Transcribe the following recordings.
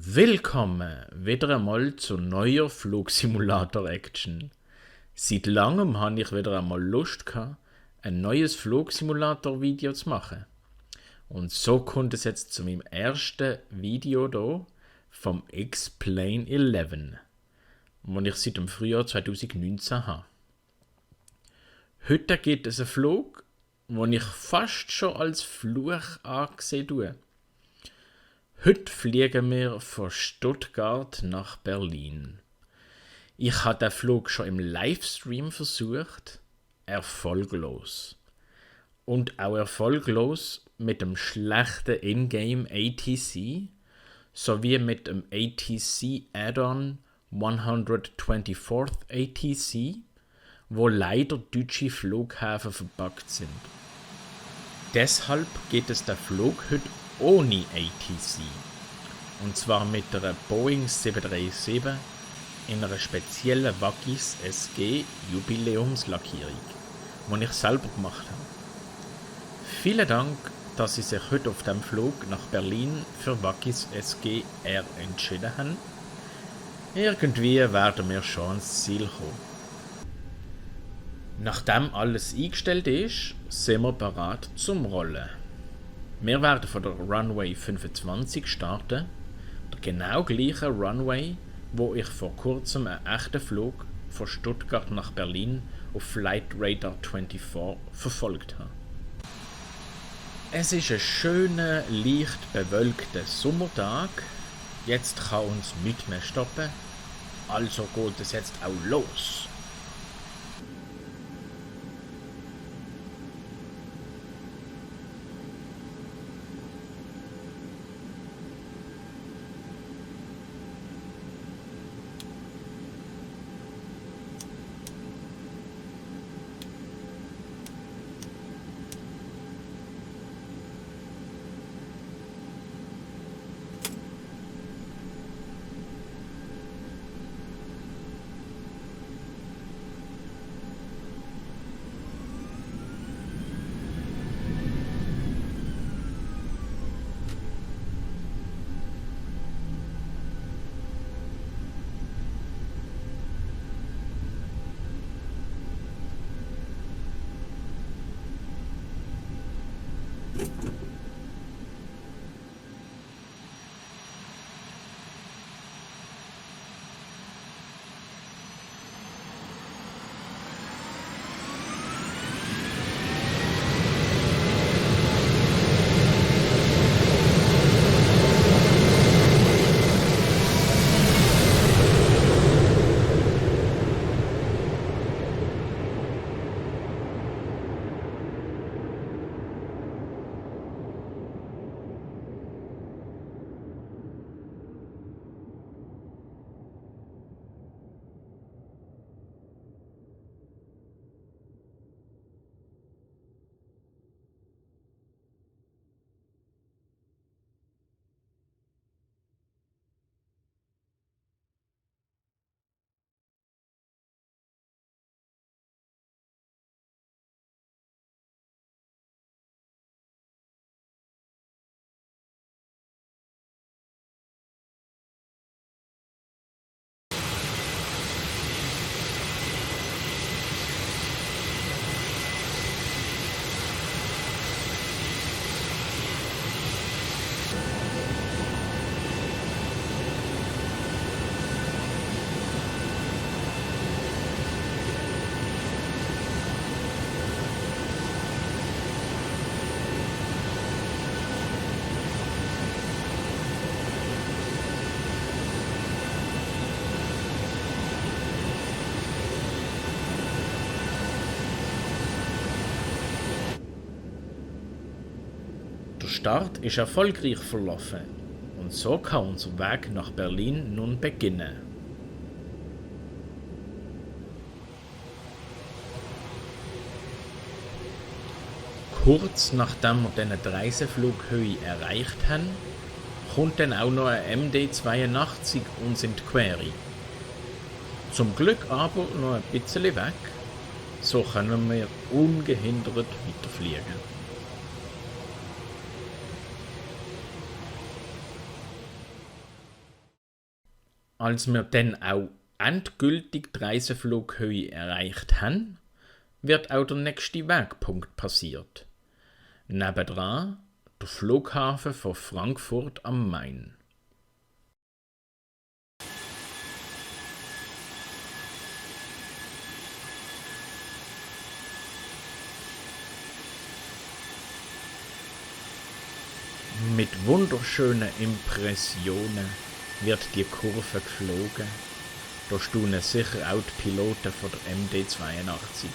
Willkommen wieder einmal zu neuer Flugsimulator-Action. Seit langem habe ich wieder einmal Lust gehabt, ein neues Flugsimulator-Video zu machen. Und so kommt es jetzt zu meinem ersten Video hier vom X-Plane 11, das ich seit dem Frühjahr 2019 habe. Heute gibt es einen Flug, den ich fast schon als Fluch angesehen habe. Heute fliegen wir von Stuttgart nach Berlin. Ich habe den Flug schon im Livestream versucht, erfolglos. Und auch erfolglos mit dem schlechten Ingame ATC sowie mit dem ATC Add-on 124th ATC, wo leider deutsche Flughäfen verbuggt sind. Deshalb geht es der Flug heute ohne ATC. Und zwar mit einer Boeing 737 in einer speziellen Waggis SG Jubiläumslackierung, die ich selber gemacht habe. Vielen Dank, dass Sie sich heute auf dem Flug nach Berlin für Waggis SG R entschieden haben. Irgendwie werden wir schon ans Ziel kommen. Nachdem alles eingestellt ist, sind wir bereit zum Rollen. Wir werden von der Runway 25 starten, der genau gleiche Runway, wo ich vor kurzem einen echten Flug von Stuttgart nach Berlin auf Flight Radar 24 verfolgt habe. Es ist ein schöner, leicht bewölkter Sommertag. Jetzt kann uns nichts mehr stoppen, also geht es jetzt auch los. Der Start ist erfolgreich verlaufen und so kann unser Weg nach Berlin nun beginnen. Kurz nachdem wir diese Reiseflughöhe erreicht haben, kommt dann auch noch ein MD-82 uns in die Quere. Zum Glück aber noch ein bisschen weg, so können wir ungehindert weiterfliegen. Als wir dann auch endgültig die Reiseflughöhe erreicht haben, wird auch der nächste Wegpunkt passiert. Nebendran der Flughafen von Frankfurt am Main. Mit wunderschönen Impressionen wird die Kurve geflogen. Da staunen sicher auch die Piloten von der MD-82.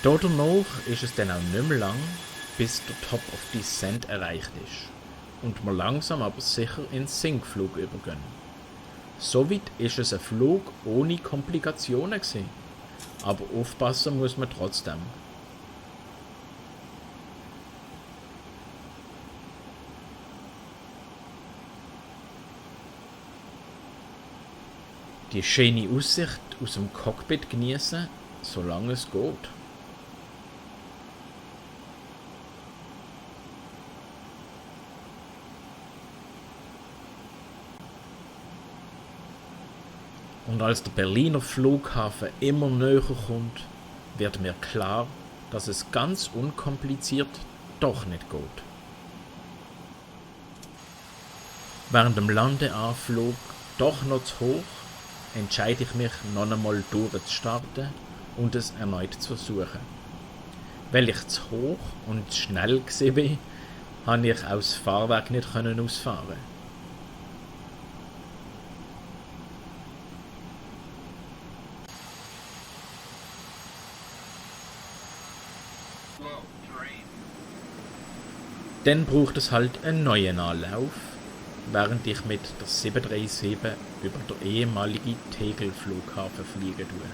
Danach ist es dann auch nicht mehr lang, bis der Top of Descent erreicht ist und wir langsam aber sicher in den Sinkflug übergehen. Somit ist es ein Flug ohne Komplikationen gewesen. Aber aufpassen muss man trotzdem. Die schöne Aussicht aus dem Cockpit genießen, solange es geht. Und als der Berliner Flughafen immer näher kommt, wird mir klar, dass es ganz unkompliziert doch nicht geht. Während dem Landeanflug doch noch zu hoch, entscheide ich mich noch einmal durchzustarten und es erneut zu versuchen. Weil ich zu hoch und zu schnell war, konnte ich aus Fahrwerk nicht ausfahren. Dann braucht es halt einen neuen Anlauf, während ich mit der 737 über den ehemaligen Tegel-Flughafen fliegen tue.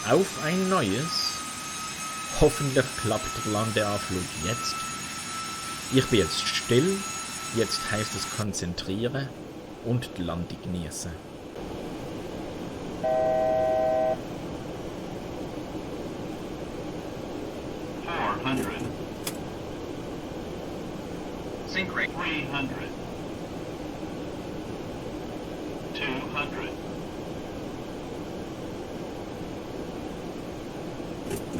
Auf ein neues. Hoffentlich klappt der Landeanflug jetzt. Ich bin jetzt still, jetzt heißt es konzentrieren und die Landung genießen. 400. Sink rate 300. 200.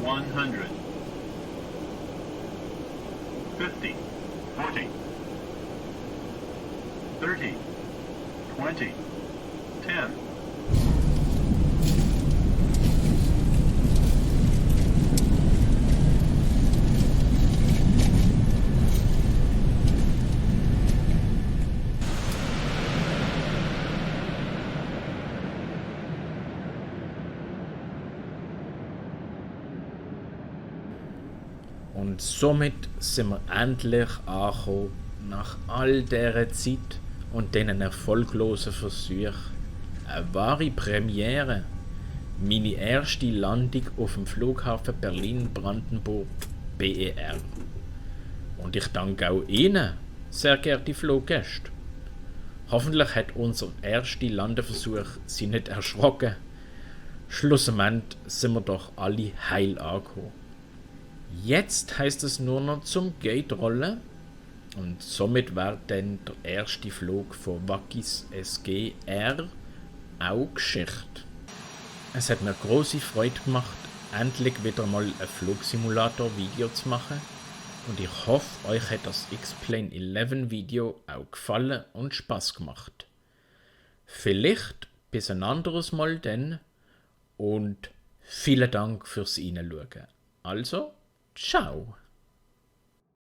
100. 50. 40. 30. 20. 10. Und somit sind wir endlich angekommen, nach all dieser Zeit und diesen erfolglosen Versuchen. Eine wahre Premiere. Meine erste Landung auf dem Flughafen Berlin-Brandenburg BER. Und ich danke auch Ihnen, sehr geehrte Fluggäste. Hoffentlich hat unser erster Landeversuch Sie nicht erschrocken. Schlussendlich sind wir doch alle heil angekommen. Jetzt heißt es nur noch zum Gate rollen und somit wäre dann der erste Flug von Wackis SG R auch Geschichte. Es hat mir große Freude gemacht, endlich wieder mal ein Flugsimulator-Video zu machen und ich hoffe, euch hat das X-Plane 11 Video auch gefallen und Spaß gemacht. Vielleicht bis ein anderes Mal denn und Vielen Dank fürs Reinschauen. Also, ciao!